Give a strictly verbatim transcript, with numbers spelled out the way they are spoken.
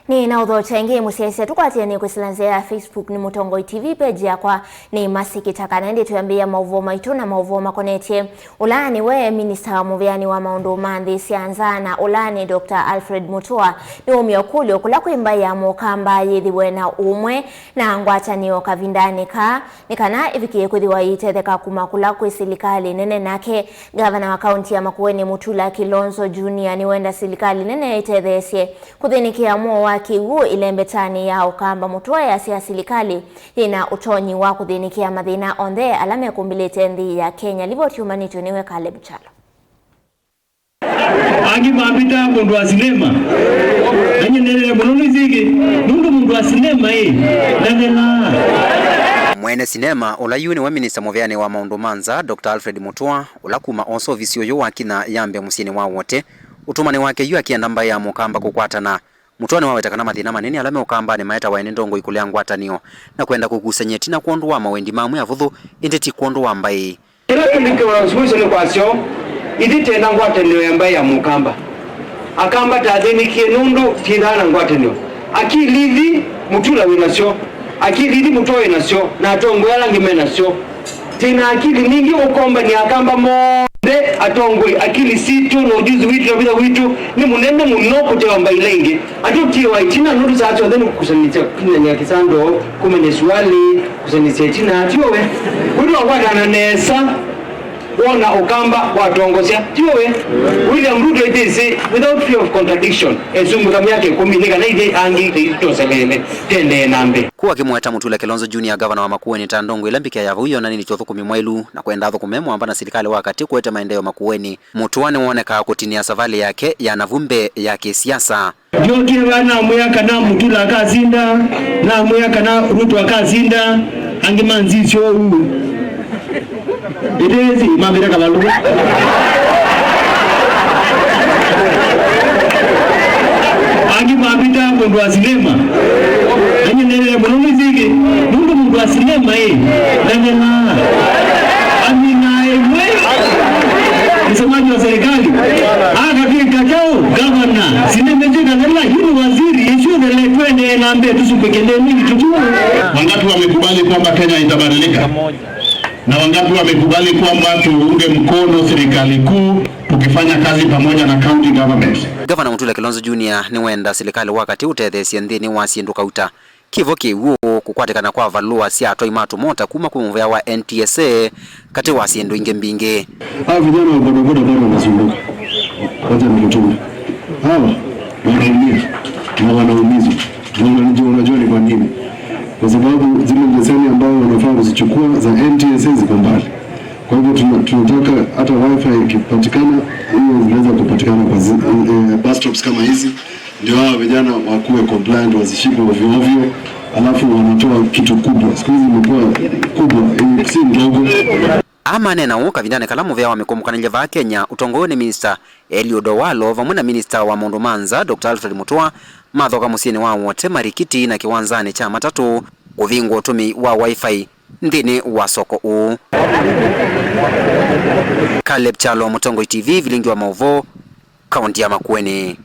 Nĩ na ũthokya ĩngĩ mũsyaĩĩsya tũkwatĩanĩe kwĩsĩla nzĩa ya Facebook nĩ Mũtongoi T V page yakwa nĩ Mercy Kĩtaka, na ĩndĩ twĩambĩĩa maũvoo maitũ na maũvoo makonetye ũla nĩwe minista wa mũvĩanĩ wa maũndũ ma nthĩ sya nza na ũla nĩ Doctor Alfred Mutua nĩwaumya ũkũlyo kũla kwĩ mbaĩ ya Mũkamba yĩthĩwe na ũmwe na ngwatanĩo kavindanĩ kaa nĩ kana ĩvikĩe kwĩthĩwa yĩitetheka kuma kũla kwĩ silikalĩ nene. Nake ngavana wa kaunti ya Makueni Mutula Kilonzo Junior nĩwenda silikalĩ nene ĩtetheesye kũthĩnĩkĩa mũo wa kĩw'ũ ĩlembetanĩ ya Ũkamba. Mutua easya silikalĩ yĩna ũtonyi wa kũthĩnĩkĩa mathĩna onthe ala mekũmbĩlĩte nthĩ ya Kenya. Livoti yumanĩtw'e nĩwe Caleb Chalo. Angĩ mambĩtaa mũndũ wa sinema. Nanyendelee mũno nĩsĩkĩ, nũndũ mũndũ wa sinema ĩ, ndathela. Mwene sinema, ũla yu nĩwe minista mũvĩanĩ wa maũndũ ma nza, Doctor Alfred Mutua, ũla kuma osa ovisi ũyũ wakinya yambe mũsyĩnĩ wa Wote, ũtũmanĩ wake yu akĩenda mbaĩ ya Mũkamba kũkwatana. Mutua nĩwaweta kana mathĩna manene ala me Ũkambanĩ maetawa nĩ ndongoi kũlea ngwatanĩo na kwenda kũkusany'a ĩtina kwondũ wa mawendi ma amwe avũthũ, ĩndĩ ti kwondũ wa mbaĩ. Kĩla kĩlĩkĩwa solution kwa syo, ithyĩ twĩ na ngwatanĩo ya mbaĩ ya Mũkamba. Akamba twathĩnĩkie nũndũ twĩthaa na ngwatanĩo. Akili ithi Mutula wĩ nasyo, akili ithi Mutua wĩ nasyo, na atongoi ala angĩ me nasyo. Twĩ na akili mbingĩ ũkombany'a Akamba monthe, atongoi, akili sitũ na ũjuzi witũ na vinya witũ nĩ mũnene mũno kũtewa mbaĩ ila ingĩ. Atũtiĩwa ĩtina nũndũ saa syonthe nĩ kũkusanĩsya, kũkinany'a kĩsandoo, kũmenya suali, kũkusanĩsya ĩtina, tiwe? Kwĩthĩwa wakwatana nesa, wona Ũkamba watongosya, tiwe? William Ruto ĩtĩsĩ, without fear of contradiction, esumbĩka myaka ĩkũmi, nĩ kana ithyĩ angĩ tũtoselele, tendee na mbee. Kũu akĩmweta Mutula Kilonzo Junior, ngavana wa Makueni, ta ndongoi ĩla mbĩkĩa ya vau yonanĩtye ũthũkũmi mwaĩlu na kwenda athũkũme mwamba na silikalĩ wa katĩ kũete maendeeo Makueni. Mutua nĩwonekaa kũtinĩa savalĩ yake ya navu mbee ya kĩsiasa. Ndyokĩe vaa namwĩa kana Mutula akasinda, namwĩa kana Ruto akasinda, angĩ manzisyo ũu. Ĩtĩĩsĩ mambĩte kavalũku. Angĩ mambĩta mũndũ wa sinema. Nanyendelee mũno nĩsĩkĩ, nũndũ mũndũ wa sinema ĩ, ndanyenaa. Amina ĩmwe, msemaji wa serikali, akavika kyaũ, gavana, sinema ĩngĩ ĩkathela, yu nĩ waziri, ĩsu ĩthele, twendee na mbee, tũsumbĩke nthĩ ĩno itũ tu. Wangapi wamekubali kwamba Kenya itabadilika? Na wangapi wamekubali kwamba tuunge mkono serikali kuu tukifanya kazi pamoja na county government? Ngavana Mutula Kilonzo Junior nĩwenda silikalĩ wa katĩ ũtetheesye nthĩnĩ wa syĩndũ kauta. Kĩvo kĩw'ũ, kũkwatĩkana kwa valũa sya atwai ma tũmota kuma kwĩ mũvĩa wa N T S A, katĩ wa syĩndũ ingĩ mbingĩ. Hawa vijana wa bodaboda bado wanasumbuka. Wacha nikutume. Hawa wanaumia na wanaumizwa. Na unajua, unajua ni kwa nini? Kwa sababu zile leseni ambao wanafaa kuzichukua za N T S A ziko mbali. Kwa hivyo tuna-, tunataka hata wifi ikipatikana, hiyo zinaweza kupatikana kwa zi-, eh, bus stops kama hizi. Ndio hawa vijana wakuwe compliant, wasishikwe ovyo ovyo, alafu wanatoa kitu kubwa. Siku hizi imekuwa kubwa, eh, si ndogo. Aa maneena ũu kavindanĩ kala mũvĩa wa mĩkũmũkanĩlye vaa Kenya ũtongoew'e nĩ Minista Eliud Owalo vamwe na Minista wa maũndũ ma nza, Doctor Alfred Mutua, mathoka mũsyĩnĩ wa Wote Marikiti na kĩwanzanĩ kya matatũ kũvingũa ũtũmĩi wa Wi-Fi nthĩnĩ wa soko ũũ. Caleb Kyalo, Mũtongoi T V, vilingi wa maũvoo, kaũntĩ ya Makueni.